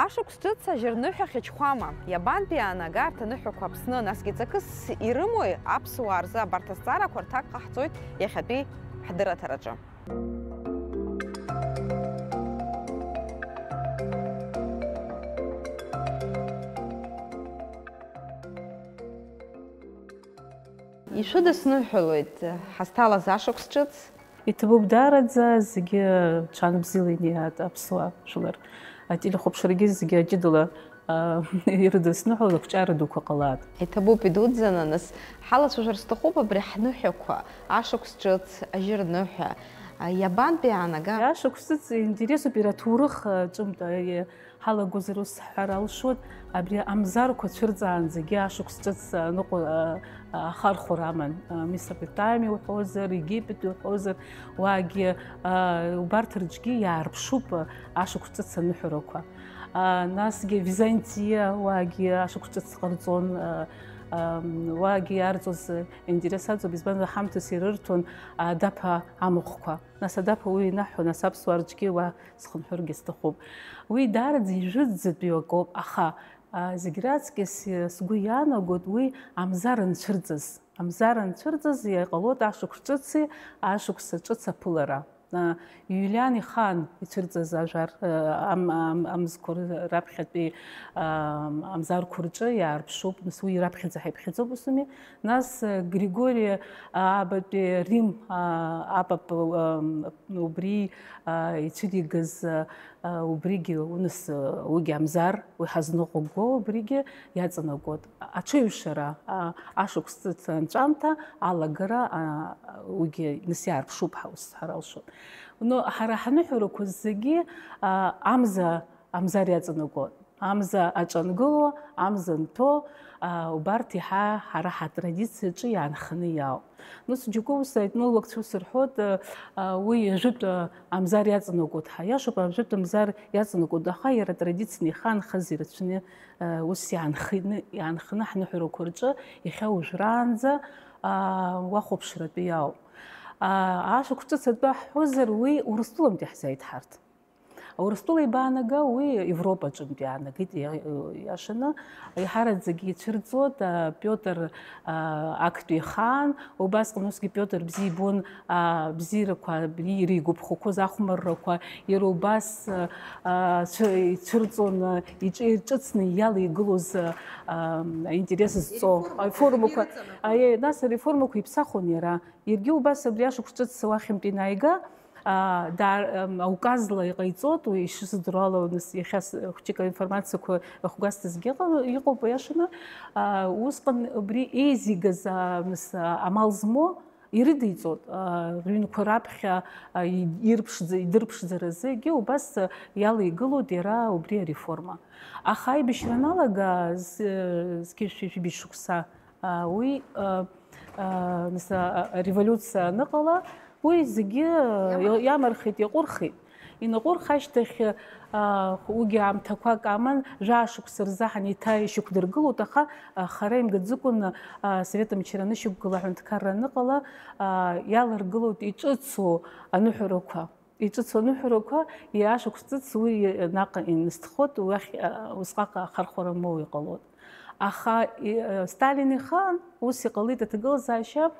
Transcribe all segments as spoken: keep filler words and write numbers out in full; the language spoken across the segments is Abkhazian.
Ашықәс ҿыц ажьырныҳәа хьычхәама? Иабантәи иаанага арҭ аныҳәақәа Аԥсны, насгьы ҵакыс ирымои аԥсуаа рзы? Абарҭ азҵаарақәа рҭак ҟаҳҵоит иахьатәи ҳдырраҭараҿы. Ишәыдысныҳәалоит ҳазҭалаз ашықәс ҿыц. Иҭабуп даараӡа, зегьы ҽаанбзиала иниааит аԥсуа жәлар. Ателехәаԥшрагьы зегьы ҷыдала, а, ирыдысныҳәалоит, ақәҿиара дуқәа ҟалааит. Иҭабуп идуӡӡаны, нас ҳалацәажәар сҭахуп абри ҳныҳәақәа, ашықәс ҿыц, ажьырныҳәа, а, иабантәи иаанага? Ашықәс ҿыц интересуп иара аҭоурых, а, ҿымҭ, а, ҳалагозар ус ҳҳәар алшоит, абри амзарқәа цәырҵаанӡагьы ашықәс ҿыц аныҟәа-, а, а, ахархәара аман. А, Месопотамиа уҳәозар, Египет уҳәозар, уаагьы, а, убарҭ рҿгьы иаарԥшуп, а, ашықәс ҿыц аныҳәарақәа. А, насгьы Византиа уаагьы ашықәс ҿыц ҟарҵон, а, а, уаагьы иаарҵоз интересаӡоуп, избанзар, ҳамҭас ирырҭон, а, адаԥа амахәқәа. Нас адаԥа уи инаҳҳәо, нас аԥсуаа рҿгьы уа схынҳәыргьы сҭахуп. Уи даараӡа ижәытәӡатәиу акоуп, аха, а, зегь раҵкьыс, э, сгәы иаанагоит, уи амзар анцәырҵыз. Амзар анцәырҵыз иҟалоит ашықәс ҿыци ашықәс ҿыц аԥылара. А, Иулиан ихаан ицәырҵыз ажәар, э, ам-, ам-, амзқәа р-, раԥхьатәи, а, амзарқәа рҿы иаарԥшуп, нас уи раԥхьаӡа ҳаиԥхьаӡоуп, ус ауми? Нас, э, Григори, а, Абатәи Рим, а, апап, ам, убри, а, ицәыригаз, а, убригьы, уныс, а, уигьы амзар, уи ҳазныҟәгоу убригьы иаҵанакуеит. Аҽеиҩшара, а, ашықәс ҿыц анҵәамҭа алагара, а, уигьы нас иаарԥшуп ҳәа ус сҳәар алшоит. Ну, ҳара ҳныҳәарақәа зегьы, а, амза, амзар иаҵанакуеит. Амза аҿангыло, амза нҭо, а, убарҭ иаҳа ҳара ҳатрадициаҿы иаанханы иаауп. Нас џьоукы ус аетнологцәа ус рҳәоит, а, а, уи ажәытә, а, амзар иаҵанакуеит ҳәа. Иашоуп, ажәытә амзар иаҵанакуеит, аха иара традицианы ихаанхаз ирацәаны, а, ус иаанханы, иаанханы ҳныҳәарақәа рҿы иахьа уажәраанӡа, а, уахәаԥшратәы иаауп. А, ашықәс ҿыц атәы ҳҳәозар, уи Урыстәыламтәи ҳзааит ҳарҭ. Урыстәыла ибаанага уи Европаҿынтә иаанагеит, иа-, иашаны, еиҳараӡакгьы ицәырҵуеит, а, Пиотр, а, актәи ихаан, убасҟан усгьы Пиотр бзиа ибон, а, бзиарақәа, иара игәаԥхақәоз ахәмаррақәа, иара убас, а, а, цәы-, ицәырҵуан, а, иҿ-, ирҿыцны иалеигылоз, а, а, аинтерес зҵоу ареформақәа, аиеи, нас ареформақәа иԥсахуан иара. Иаргьы убас абри ашықәс ҿыц уахьынтә инааига, аа, даар-, ам, ауказла иҟаиҵоит, уи ишысыдыру ала, нас иахьа с-, хәҷык аинформациақәа ахәгасҭазгьы ыҟа-, иҟоуп, иашаны. Аа, усҟан убри еизигаз, аа, нас, аа, амал змоу ирыдиҵоит, аа, рыҩнқәа раԥхьа, аа, и-, ирԥшӡа-, идырԥшӡаразы егьи убас, аа, иалеигылоит иара убри ареформа. Аха аибашьра аналага з-, зқьи жәшәи жәибжь шықәса, аа, уи, аа, аа, нас, аа, ареволиуциа аныҟала, уи зегьы, аа, иамархеит, иаҟәырхит. Инаҟәырх ашьҭахь, аа, уигьы аамҭақәак аман, жәаа шықәса рзаҳан еиҭа ишьақәдыргылоит, аха, аа, хара имгаӡакәан, аа, Асовет мчра анышьақәгыла аҳәынҭқарра аныҟала, аа, иаларгылоит иҿыцу аныҳәарақәа. Иҿыцу аныҳәарақәа, иашықәс ҿыц уи наҟ инысҭхоит, уахь, а, усҟак ахархәара моу иҟалоит. Аха, и-, а, Сталин ихаан ус иҟалеит аҭагылазаашьа,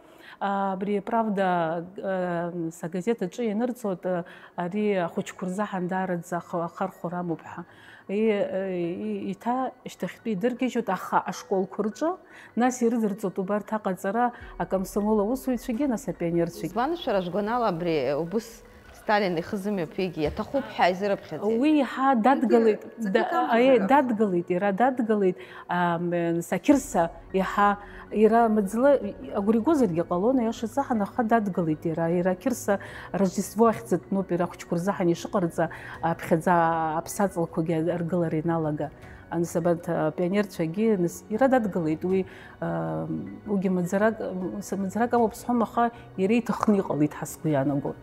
а, абри Правда, а, с-, агазеҭ аҿы ианырҵоит, а, ари ахәыҷқәа рзаҳан даараӡа ах-, ахархәара амоуп ҳәа. И-, и-, иҭа шьҭахьтәи идыргьежьуеит, аха ашколқәа рҿы, нас ирыдырҵоит убарҭ аҟаҵара акомсомол аусуҩцәагьы, нас апионерцәагьы. Избан, шәара шәгәанала абри убыс Сталин ихы зымҩаԥигьы иаҭахуп ҳәа изырыԥхьаӡеит. Уи иаҳа дадгылеит, Зегьы да-, ҵакык амазар аиеи, акәхап. Дадгылеит, иара дадгылеит, ам, са Қьырса иаҳа, иара маӡала агәра игозаргьы ҟалон, аиаша саҳан, аха дадгылеит иара, иара Қьырса Рождество ахьӡытәноуп, иара ахәыҷқәа рзаҳан ишыҟарҵа, аԥхьаӡа аԥсаҵлақәагьы аргылара иналага. Аныс абарҭ апионерцәагьы, нас, иара дадгылеит, уи, ам, уигьы маӡарак, м, са маӡарак амоуп сҳәом, аха иара иҭахны иҟалеит ҳәа сгәы иаанагоит.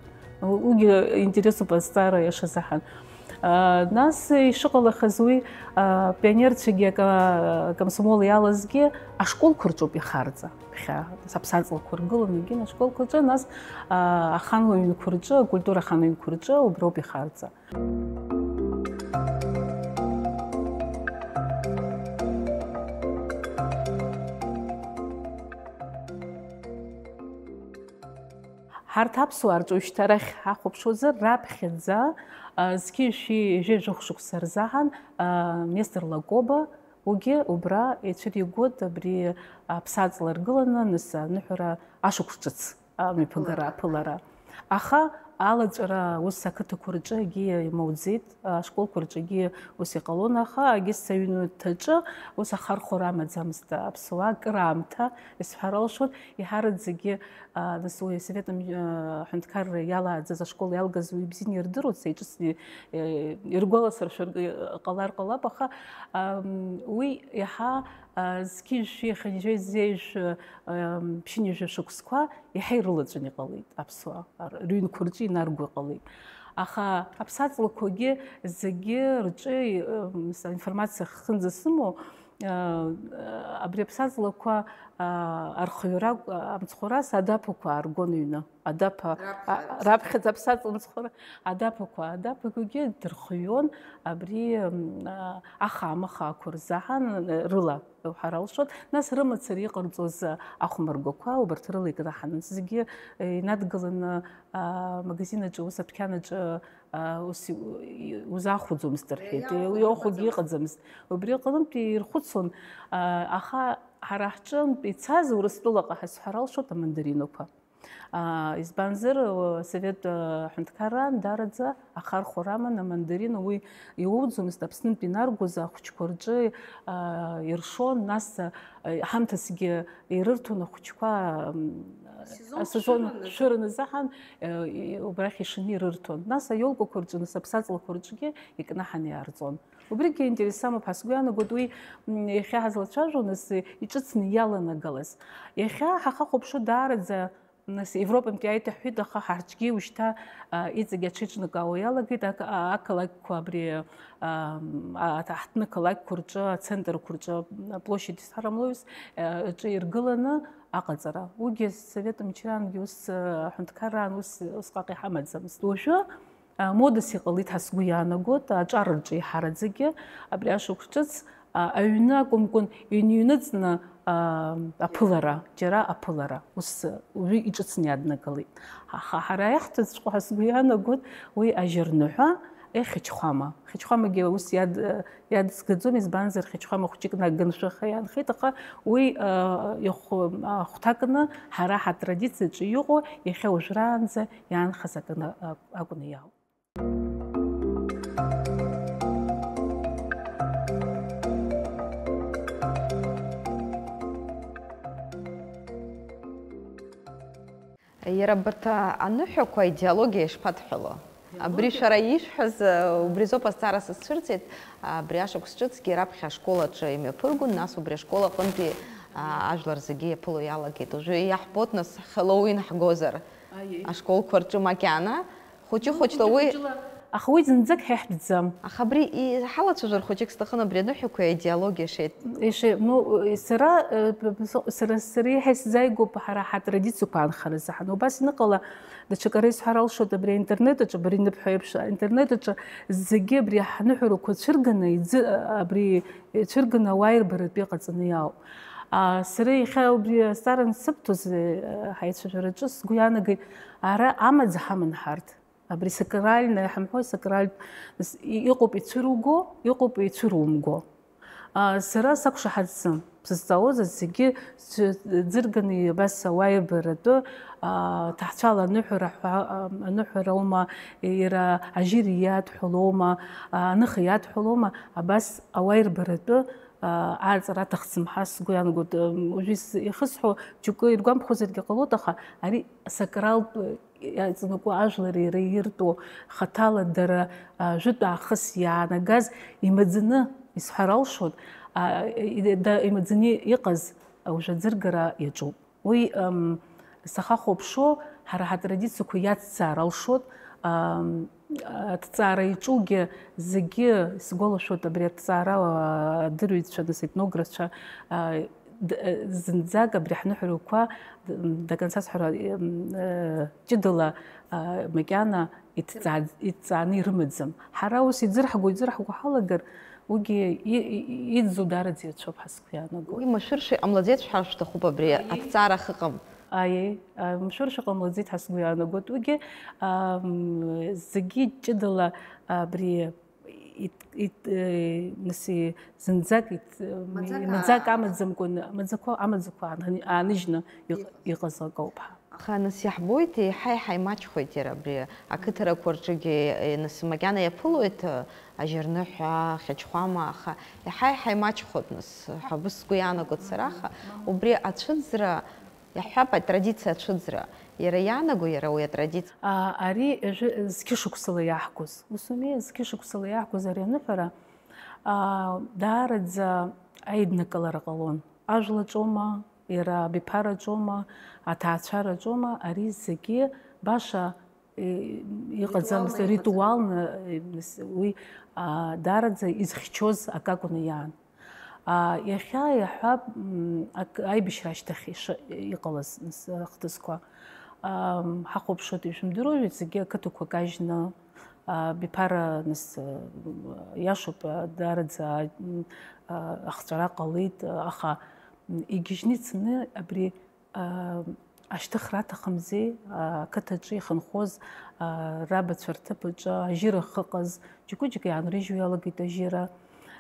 Уигьы интересуп азҵаара иашазаҳан. А, нас ишыҟалахаз уи, а, пионерцәагьы ака-, акомсомол иалазгьы ашколқәа рҿоуп ихарҵа. Ԥхьа, аԥсаҵлақәа ргыланы егьин ашколқәа рҿы, нас, а, аханлыҩнқәа рҿы, акультура аханлыҩнқәа рҿы уброуп ихарҵа. Ҳарҭ аԥсуаа рҿы уажәшьҭа арахь ҳахәаԥшуазар, раԥхьаӡа, а, зқьи жәшәи ҩажәи жәохә шықәса рзаҳан, а, Нестор Лакоба, уигьы убра еицәыригоит абри аԥсаҵла ргыланы, нас аныҳәара ашықәс ҿыц амҩаԥгара, аԥылара. Аха алаҵәара ус ақыҭақәа рҿы егьи имоуӡеит, ашколқәа рҿы егьи ус иҟалон, аха егьыс аҩнаҭаҿы ус ахархәара амаӡамызт аԥсуаа акыраамҭа, исҳәар алшоит, еиҳараӡакгьы, а, нас уи асовет мж-, а, ҳәынҭқарра иалааӡаз ашкол иалгаз уи ибзианы ирдыруан, са иҿыцны, э, иргәаласыршәар, э, ҟалар ҟалап, аха, ам, уи иаҳа, а, зқьи жәшәи хынҩажәи зеижә, ам, ԥшьынҩажәи шықәсқәа иаҳа ирылаҵәан иҟалеит аԥсуаа, ар-, рыҩнқәа рҿы инарго иҟалеит. Аха аԥсаҵлақәагьы зегьы рҿы, ам, са информациа хынӡа сымоу, а, абри аԥсаҵлақәа, а, архиара, а, амцхәарас адаԥақәа ааргон аҩны. Адаԥа, а, раԥхьаӡа. Раԥхьаӡа аԥсаҵла мцхәара, адаԥақәа, адаԥақәагьы дырхион, абри, м, а, аха-, амахаақәа рзаҳан, э, рыла, уҳәар алшоит. Нас рымацара иҟарҵоз, а, ахәмаргақәа, убарҭ рыла икнаҳаны зегьы, э, инадгыланы, а, магазин аҿы, ус адәқьан аҿы, а, ус и-, и-, узаахәаӡомызт рҳәеит. Иаахәо Иаахәогьы ыҟаӡамызт. Иҟаӡамызт. Убри аҟынтә ирхәыцуан, а, аха ҳара ҳҿынтә ицаз Урыстәылаҟа ҳазҳәар алшоит амандаринақәа. А, избанзар, а, Совет, а, ҳәынҭқарраан даараӡа ахархәара аман амандарин, уи иуӡомызт, Аԥснынтә инаргоз ахәыҷқәа рҿы, а, иршон, нас, а, ҳамҭасгьы ирырҭон ахәыҷқәа, м, асезон шәырын азы. Шәырын азы ҳан, а, и-, убрахь ишаны ирырҭон. Нас аиолкақәа рҿы, нас аԥсаҵлақәа рҿгьы икнаҳаны иаарҵон. Убригьы аинтерес амоуп ҳәа сгәы иаанагоит, уи, м, иахьа ҳазлацәажәо, нас, иҿыцны иаланагалаз. Иахьа ҳахахәаԥшуа даараӡа Нас Европантәи ааит ҳҳәеит, аха ҳарҭгьы ушьҭа, а, иҵегь аҽеиҿнакаауа иалагеит, ак-, а-, ақалақьқәа абри, а, а-, аҳҭны қалақьқәа рҿы, ацентрқәа рҿы, аплощадь исҳәарым луис, а, рҿы иргыланы аҟаҵара. Уигьы Совет мчрангьы ус, а, аҳәынҭқарраан ус, усҟак иҳамаӡамызт. Уажәы, а, модас иҟалеит ҳәа сгәы иаанагоит, аҿар рҿы еиҳараӡакгьы абри ашықәс ҿыц, а, аҩны акәымкәан, иныҩныҵны, а, аԥылара, џьара аԥылара, ус уи иҿыцны иаднагалеит. Аха ҳара иаҳҭаҵәҟьоу ҳәа сгәы иаанагоит уи ажьырныҳәа, е, Хьычхәама. Хьычхәамагьы ус иад-, иадызгаӡом, избанзар, Хьычхәама хәҷык наганшәаха иаанхеит, аха уи, а, ихә-, ахәҭакны ҳара ҳатрадициаҿы иҟоу, иахьа уажәраанӡа иаанхаз акы на-, а-, акәны иаауп. Иара абарҭ аныҳәақәа аидеологиа ишԥадҳәало? Абри шәара ишәҳәаз, убри азоуп азҵаара сызцәырҵит. Абри ашықәс ҿыцгьы раԥхьа ашкол аҿы имҩаԥыргон, нас убри ашкол аҟынтәи, а, ажәлар зегьы иаԥыло иалагеит. Уажәы иаҳбоит, нас, Хэллоуин ҳгозар, аиеи, ашколқәа рҿы макьана. Хәыҷы-хәыҷла уи. Аха уи зынӡак ҳа иаҳтәӡам. Аха абри и-, ҳалацәажәар хәыҷык сҭахын, абри аныҳәақәеи аидеологиа шеит. Еше, ну, сара, э, б-, б-, сара, сара иаҳа исзааигәоуп ҳара ҳатрадициақәа аанхара заҳан. Убас ианыҟала, даҽакала исҳәар алшоит, абри аинтернет аҿы, абри ныбҳәо еиԥш, аинтернет аҿы зегьы абри ҳныҳәарақәа цәырганы, иӡы-, абри цәырганы ауаа ирбаратәы иҟаҵаны иаауп. А, сара иахьа убри азҵаара ансыбҭоз, э, ҳаицәажәараҿы сгәы иаанагеит, ара амаӡа ҳаман ҳарҭ. Абри сакральное ҳамҳәои, сакральтә, нас, и-, иҟоуп ицәыруго, иҟоуп ицәырумго. А, сара сақәшаҳаҭӡам. Сызҵаауаз зегьы сцәыӡырганы абас ауаа ирбаратәы, а, ҭаҳцәала аныҳәара ҳәа, а, аныҳәара аума, иара ажьыра иадҳәалоума, а, аныха иадҳәалоума, абас ауаа ирбаратәы, а, ааҵара аҭахӡам ҳәа сгәы иаанагоит. М, уажәы ис-, ихысҳәо џьоукы иргәамԥхозаргьы ҟалоит, аха ари сакралтә иаҵанакуа ажәлар иара иртәу хаҭала дара, а, жәытә аахыс иаанагаз имаӡаны, исҳәар алшоит, а, и-, да-, имаӡаны иҟаз аужәаӡыргара иаҿуп. Уи, ам, сахахәаԥшуа, ҳара ҳатрадициақәа иацҵаар алшоит, ам, аҭҵаара иаҿугьы зегьы, сгәалашәоит, абри аҭҵаара, а, адырҩцәа, нас, етнографцәа, а, д-, э, зынӡак абри ҳныҳәарақәа, д-, до конца сҳәара, м, э, ҷыдала, а, макьана иҭҵаа-, иҭҵааны ирымаӡам. Ҳара ус иӡырҳго, иӡырҳго ҳалагар, уигьы и-, и-, иӡӡоу даараӡа ирацәоуп ҳәа сгәы иаанагоит. Уи машәыршәа иҟамлаӡеит шәҳәар шәҭахуп, абри аиеи, аҭҵаара ахьыҟам. Аиеи, а, мшәыршәа ҟамлаӡеит ҳәа сгәы иаанагоит. Уигьы, ам, зегьы ҷыдала абри ит-, ит-, э, нас и-, зынӡак ит-, Маӡак маӡак аа- амаӡамкәан, маӡақәа, амаӡақәа аан-, ааныжьны иҟ-, Иҟаз. Иҟаз акоуп ҳәа. Аха нас иаҳбоит, еиҳа-еиҳа имаҷхоит иара абри ақыҭарақәа рҿыгьы, э, нас макьана иаԥылоит, э, ажьырныҳәа, хьачхәама, аха иаҳа-еиҳа имаҷхоит нас, ҳәа убыс сгәы иаанагоит сара, аха убри ацәыӡра, иаҳҳәап, атрадициа ацәыӡра, иара иаанаго, иара уи атрадициа. А, ари жәы-, зқьышықәсала иаҳкәыз, ус ауми, зқьышықәсала иаҳкәыз ари аныҳәара, а, даараӡа аиднакылара ҟалон. Ажәлаҿома, иара абиԥараҿома, аҭаацәараҿома, ари зегьы баша, э, иҟаӡамызт, Ритуалны иҟаӡам. Ритуалны, э, с-, уи, а, даараӡа изхьчоз акы акәны иаан. А, иахьа иаҳҳәап, м, ак-, аибашьра ашьҭахь иша-, иҟалаз, нас, ахҭысқәа, ам, ҳахәаԥшуеит, ишәымдыруеи, зегьы ақыҭақәа кажьны, а, биԥара, нас, а, иашоуп, а, даараӡа, а, м, а, ахҵәара ҟалеит, аха, м, игьежьны ицаны абри, а, ашьҭыхра аҭахымзи, а, ақыҭаҿы ихынҳәуаз, а, рабацәа рҭыԥ аҿы ажьыра ахьыҟаз, џьыкәыџьыкәа иаанрыжьуа иалагеит ажьыра.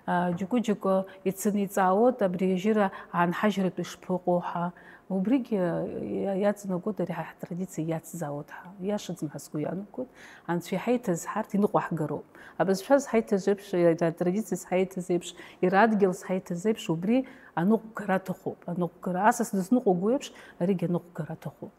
А, џьыкәыџьыкәа ицаны иҵаауеит, абри ажьыра аанҳажьратәы ишԥаҟоу ҳәа. Убригьы иа-, иаҵанакуеит ари ҳа ҳтрадициа иацзаауеит ҳәа. Иашаӡам ҳәа сгәы иаанагоит. Анцәа иҳаиҭаз ҳарҭ иныҟәаҳгароуп. Абызшәа зҳаиҭаз еиԥш, атрадициа зҳаиҭаз еиԥш, иара адгьыл зҳаиҭаз еиԥш, убри аныҟәгара аҭахуп. Аныҟәгара, асас дызныҟәыгоу еиԥш, аригьы аныҟәгара аҭахуп.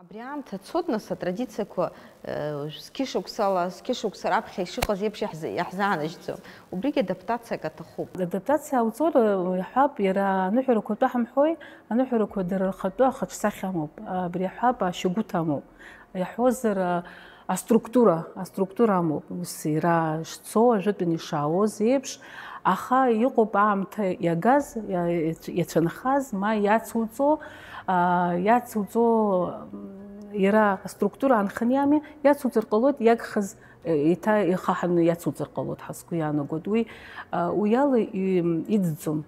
Абри аамҭа цоит, нас, атрадициақәа, э, зқьышықәсала, зқьышықәса раԥхьа ишыҟаз еиԥш иаҳза-, иаҳзаанажьӡом. Убригьы адаптациак аҭахуп. Адаптациа ауҵоит, иаҳҳәап, иара аныҳәарақәа атәы ҳамҳәои, аныҳәарақәа дара рхатәы ахаҿсахьа амоуп. Абри иаҳҳәап, ашьагәыҭа амоуп. Иаҳҳәозар, а, аструктура, аструктура амоуп. Ус иара шцо, ажәытәан ишаауаз еиԥш, аха иҟоуп аамҭа иагаз, иа-, иацәынхаз, ма иацуҵо, а, иацуҵо, м, иара аструктура аанханы иами, иацуҵар ҟалоит, иагхаз, э, еиҭа ихаҳаны иацуҵар ҟалоит ҳәа сгәы иаанагоит. Уи, а, уи ала и-, иӡӡом,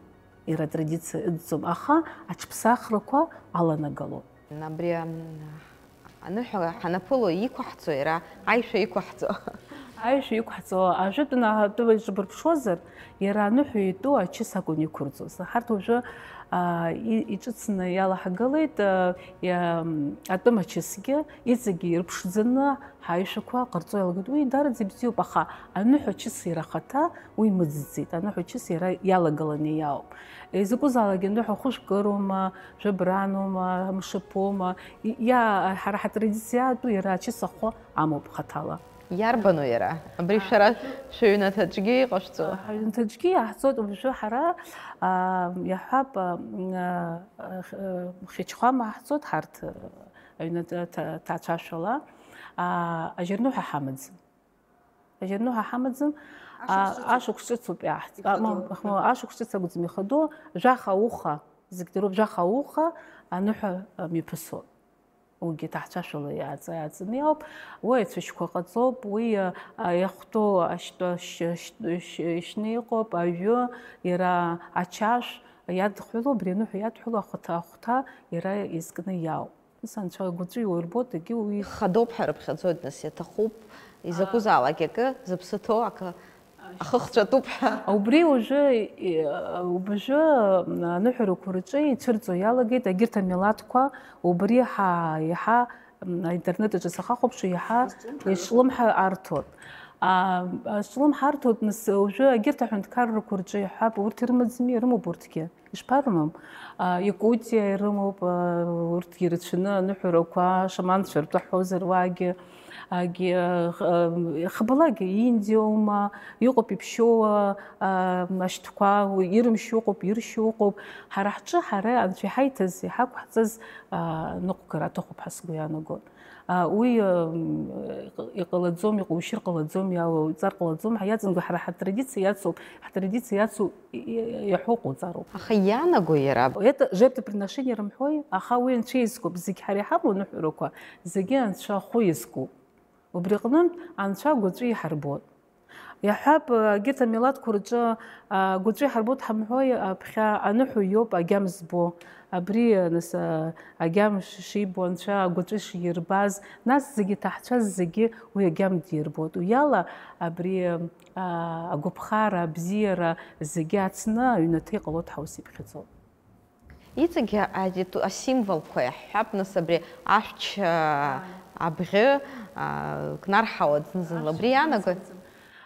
иара атрадициа ыӡӡом, аха аҽԥсахрақәа аланагалоит. Абри, ам, аныҳәа ҳанаԥыло иқәаҳҵо, иара аишәа иқәаҳҵо. Аишәа иқәаҳҵо, ажәытәан атәыла иҿыбырԥшуазар, иара аныҳәа итәу ачыс акәын иқәырҵоз. Ҳарҭ уажәы, а, и-, иҿыцны иалаҳгылеит, а, иа-, м, атәым ачысгьы, иҵегьы ирԥшӡаны ҳаишәақәа ҟарҵо иалагеит. Уи дараӡа ибзиоуп, аха аныҳәа ачыс иара ахаҭа уи мыӡӡеит. Аныҳәа ачыс иара иалагаланы иаауп. Изакәызаалак аныҳәа хәышәкыроума, жәабраноума, мшаԥома, и-, иа-, ҳара ҳатрадициатәу иара ачыс ахәы амоуп хаҭала. Иарбану иара? Абри шәара шәыҩнаҭаҿгьы иҟашәҵо? Ҳаҩнаҭаҿгьы иаҳҵоит уажәы ҳара, а, иаҳҳәап, а, а, х-, а, хьачхәама ҳцоит ҳарҭ, а, аҩнаҭа-, ҭа-, ҭаацәашәала, а, ажьырныҳәа ҳамаӡам. Ажьырныҳәа ҳамаӡам. Ашықәс ҿыц. Ашықәс ҿыцуп иаҳҭ-, Ихадоу. Ма, ма, ашықәс ҿыц акәӡам ихадоу, жәаха ауха, зегь дыруп, жәаха ауха аныҳәа, а, мҩаԥысуа. Уигьы ҭаацәашәала иааҵ-, иааҵаны иауп. Уи ацәашьқәа ҟаҵоуп, уи, а, а, иахәҭоу ашьтәа ш-, ш-, ш-, шьны иҟоуп, аҩы, иара ачашә иадхҳәыло, абри аныҳәа иадҳәыло ахәҭа, ахәҭа иара изкны иаауп. Ус анцәа агәаҵәа иуирбоит, егьи уи. Ихадоуп ҳәа рыԥхьаӡоит, нас, иаҭахуп, изакәызаалак акы, зыԥсы ҭоу акы, ахы хҵәатәуп ҳәа. Убри уажәы, и-, уажәы аныҳәарақәа рҿы ицәырҵуа иалагеит, егьырҭ амилаҭқәа убри ҳа-, иаҳа, м, аинтернет аҿы сахахәаԥшуа, иаҳа ишлымҳа арҭоит. А, ашлымҳа арҭоит, нас, уажәы егьырҭ аҳәынҭқаррақәа рҿы иаҳҳәап, урҭ ирымаӡами? Ирымоуп урҭгьы. Ишԥарымам? А, Якутиа ирымоуп, а, урҭгьы ирацәаны аныҳәарақәа, шаманцәа ртәы ҳҳәозар, уаагьы, агьи, а, х-, а, хабалагьы, Индиоума, иҟоуп иԥшьоу, а, а, ашьтәқәа, уи ирымшьо ыҟоуп, иршьо ыҟоуп. Ҳара ҳҿы, ҳара анцәа иҳаиҭаз, иҳақәҳҵаз, а, ныҟәгара аҭахуп ҳәа сгәы иаанагоит. А, уи, м, иҟ-, иҟалаӡом, иҟоушьыр ҟалаӡом, иалоуҵар ҟалаӡом, ҳа иаҵанакуа ҳара ҳатрадициа иацуп, ҳатрадициа иацу и-, и-, иаҳәо ҟауҵароуп. Аха иаанаго иара? Это жертвоприношение рымҳәои, аха уи анцәа изкуп, зегь ҳара иҳамоу аныҳәарақәа, зегьы анцәа ахәы изкуп. Убри аҟнынтә анцәа агәаҵәа иҳарбоит. Иаҳҳәап, егьырҭ амилаҭқәа рҿы, а, агәаҵәа иҳарбоит ҳамҳәои, аԥхьа аныҳәа иоуп агьама збо. Абри, нас, а, агьама ш-, шибо анцәа агәаҵәа ширбаз, нас зегьы иҭаҳцәаз зегьы уи агьама дирбоит. Уи ала абри, а, агәаԥхара, абзиара зегьы ацны аҩнаҭа иҟалоит ҳәа ус иԥхьаӡоуп. Иҵегьы ариту-, асимволқәа иаҳҳәап, нас, абри ашәч, а, абӷьы, а, кнарҳауа зны-зынла. Абри иаанаго?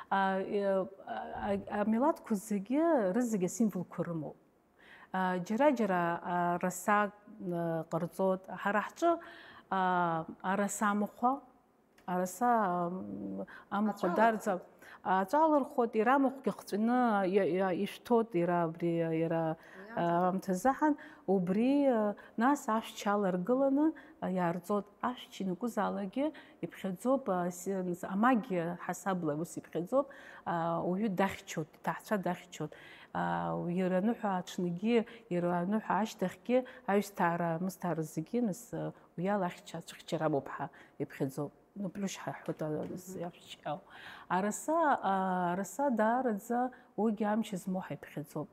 А, э, а, а, амилаҭқәа зегьы, рызегьы асимволқәа рымоуп. А, џьара-џьара, а, араса, а, ҟарҵоит. Ҳара ҳҿы, а, араса амахәа, Араса, м, амахә Аҵәа дарӡа алырхуеит. Аҵәа алырхуеит, иара амахәгьы хҵәины иа-, иа-, ишәҭоит, иара абри, иара, Уи а, аамҭазы. Аамҭазы аҳан, убри, а, нас ашәч аларгыланы, а, иаарҵоит. Ашәч ианакәызаалакгьы иԥхьаӡоуп, а, си-, нс-, амагиа ҳасабла ус иԥхьаӡоуп, а, уаҩы дахьчоит, иҭаацәа дахьчоит. А, иара аныҳәа аҽынгьы, иара аныҳәа ашьҭахьгьы аҩсҭаара, амысҭаара зегьы, нас, а, уи ала ахьча, ацәыхьчара амоуп ҳәа иԥхьаӡоуп. Ну, плюс ҳәа ҳҳәоит, а, Мгм. Иаҳәшьаау. Араса, а, араса даараӡа уигьы амч змоу ҳаиԥхьаӡоуп.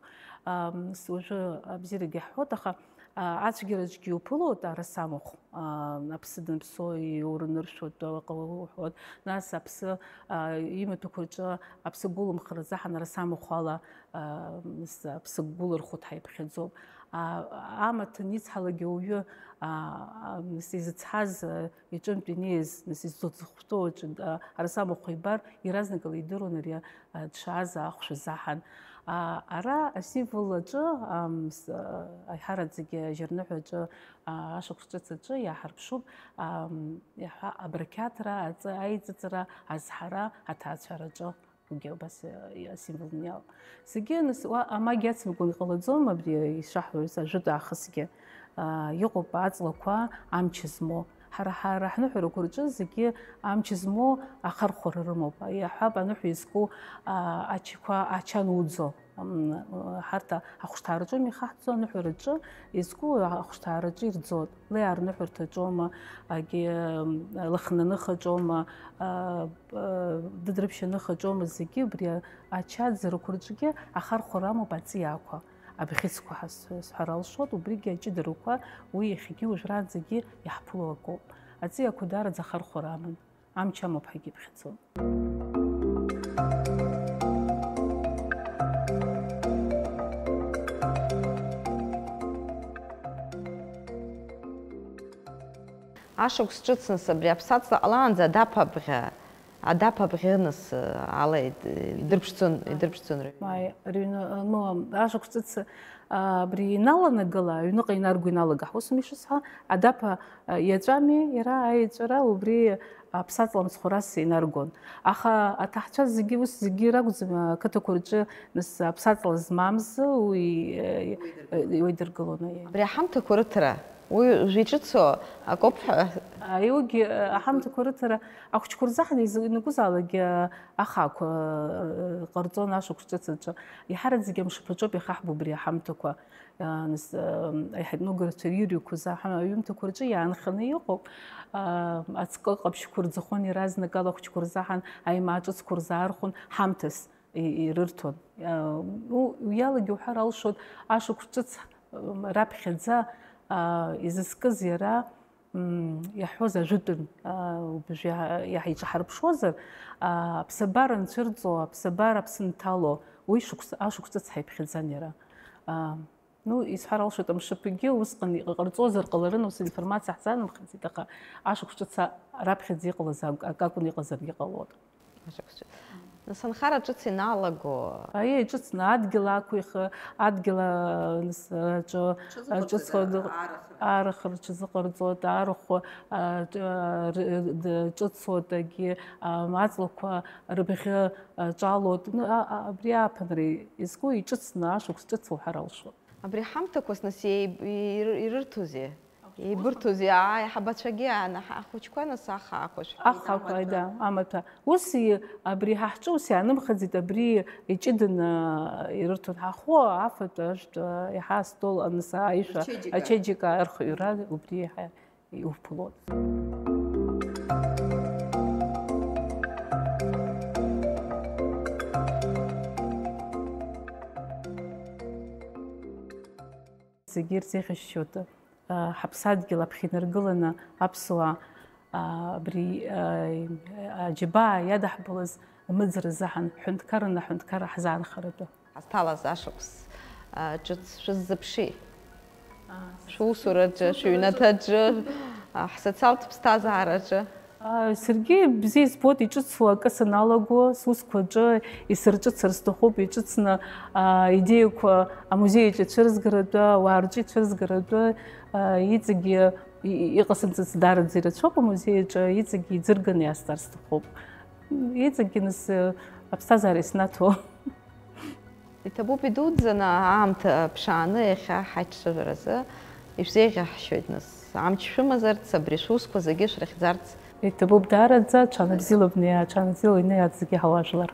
Ам, с-, уажәы абзиарагьы ҳҳәоит, аха, а, ацәгьараҿгьы уԥылоит араса амахә, а, аԥсы данԥсо иурныршәоит, уаҟа уҳәоит. Нас аԥсы, а, имаҭәақәа рҿы аԥсы гәылымхаразы ҳан араса амахә ала, а, с-, аԥсы гәылырхәоит ҳаиԥхьаӡоуп. А, амаҭ аницҳалак ауаҩы, а, а, с-, изыцҳаз, а, иҿынтә инеиз, нас изыхәҭоу аҿы, а, араса амахә ибар, иаразнакала идыруан ари, а, дшааз ахәшә азаҳан. А, ара асимвол аҿы, ам, с-, а, аиҳараӡакгьы ажьырныҳәа аҿы, а, ашықәс ҿыц аҿы иааҳарԥшуп, ам, иаҳа-, абрақьаҭра, аҵ-, аиҵыҵра, азҳара, аҭаацәараҿы. Уигьы убас, э, асимвол иалоуп. Зегьы, нас, уа амагиа ацымкәан иҟалаӡом, абри ишаҳҳәоз ажәытә аахысгьы, а, иҟоуп аҵлақәа амч змоу. Ҳара, ҳара ҳныҳәарақәа рҿы зегьы амч змоу ахархәара рымоуп. Иаҳҳәап, аныҳәа изку, а, ачақәа, ача ануӡо. М, ҳарҭ ахәшҭаараҿы имихаҳҵо, аныҳәараҿы изку ахәшҭаараҿы ирӡоит. Леи арныҳәарҭаҿоума, агьи, м, лыхнаныхаҿоума, а, Дыдрыԥшьаныхаҿома зегьы, убри ачаӡарақәа рҿгьы ахархәара амоуп аҵиаақәа, абӷьыцқәа ҳәа с-, сҳәар алшоит, убригьы аҷыдарақәа уи иахьагьы уажәраанӡагьы иаҳԥыло акоуп. Аҵиаақәа даараӡа ахархәара аман, амч амоуп ҳәагьы иԥхьаӡон. Ашықәс ҿыцныс абри аԥсаҵла ҟалаанӡа адаԥ абӷьы, адаԥ абӷьы нас, ала ид-, идырԥшӡон, идырԥшӡон рыҩны. Ма, рыҩны, ну, ашықәс ҿыц, а, абри иналанагала, аҩныҟа инарго иналага ҳусым ишысҳәа, адаԥ, а, иаҵәами иара аеҵәара, убри аԥсаҵла мцхәарас инаргон. Аха аҭаҳцәа зегьы, ус зегьы ракәӡам, ақыҭақәа рҿы нас аԥсаҵла змамыз уи, э, уеидыргылон, аиеи. Абри аҳамҭақәа рыҭара, уи уажә иҿыцу акоуп ҳәа. Аиугьы, э, аҳамҭақәа рыҭара ахәыҷқәа рзаҳан изы-, ианакәызаалакгьы, э, ахаақәа, э, ҟарҵон ашықәс ҿыц аҿы. Иҳараӡагьы амшаԥаҿоуп иахаҳбо убри аҳамҭақәа. Нас, аиҳараӡак аҩымҭақәа рҿы иаанханы иҟоуп. Ацкы ҟаԥшьқәа рӡахәон иаразнакала ахәыҷқәа рзаҳан, аимаа ҿыцқәа рзаархәон, ҳамҭас ирырҭон. Уи алагьы уҳәар алшоит, ашықәс ҿыц раԥхьаӡа изызкыз иара, иаҳҳәоз ажәытәын, уажәы иаҳа иҿаҳарԥшуазар, аԥсабара анцәырҵо, аԥсабара аԥсы анҭало, уи шықәс, ашықәс ҿыц ҳаиԥхьаӡан иара. Ну, исҳәар алшоит, амшаԥыгьы усҟан иҟарҵозар ҟаларын, ус информациа ҳзанамхаӡеит, аха ашықәс ҿыц раԥхьаӡа иҟалаз ак-, акакәын, иҟазаргьы ҟалон. Ашықәс ҿыц. Нас анхара ҿыц иналаго? Аиеи, ҿыцны адгьыл ақәихы, адгьыл, а, нас, аҿы, ҿыцхо дыҟ-, арахә, арахә рҽазыҟарҵоит, арахә, а, ҿ-, а, р-, д-, ҿыцуеит, агьи, а, аҵлақәа рыбӷьы, а, ҿалоит. Ну, а, а, абри ааԥынра изку иҿыцны ашықәс ҿыц уҳәар алшоит. Абри ҳамҭақәас, нас, еиб-, ир-, ирырҭозеи? Еибырҭозеи? Ааи, ҳабацәагьы, ана, ҳа-, ахәыҷқәа, нас, аха ақәашә. Ахақәа, да, амаҭәа. Ус и-, абри ҳа ҳҿы ус иаанымхаӡеит, абри иҷыданы ирырҭон ҳахәы, афатә, ажәтә, иаҳа астол, аныс, аишәа, ачеиџьыка. Ачеиџьыка архыҩра, убри иаҳа иуԥылон. зегьы ирзеиӷьасшьоит, ҳаԥсадгьыл аԥхьа инаргыланы аԥсуаа абри аџьабаа иадаҳбалаз амыӡра азыҳәан, ҳҳәынҭқарра, ҳҳәынҭқарра ҳзаанхаратәы. Ҳазҭалаз ашықәс ҿыц шәыззыԥши? Шәусураҿы, шәыҩнаҭаҿы, ҳсоциалтә ԥсҭазаараҿы? Саргьы бзиа избоит иҿыцу акы саналаго, сусқәа аҿы исырҿыцыр сҭахуп, иҿыцны аидеиақәа амузеи аҿы ицәырызгаратәы, ауаа рҿы ицәырызгаратәы, иҵегьы иҟасымҵац даараӡа ирацәоуп амузеи аҿы, иҵегьы иӡырганы иаасҵар сҭахуп. Иҵегьы нас аԥсҭазаара иснаҭо. Иҭабуп идуӡӡаны аамҭа ԥшааны иахьа ҳаицәажәаразы ишәзеиӷьаҳшьоит, нас, амч шәымазарц, абри шәусқәа зегьы шәрыхьӡарц. Иҭабуп даараӡа, аҽанбзиала бнеи, аҽанбзиала инеи, зегьы ҳауаажәлар.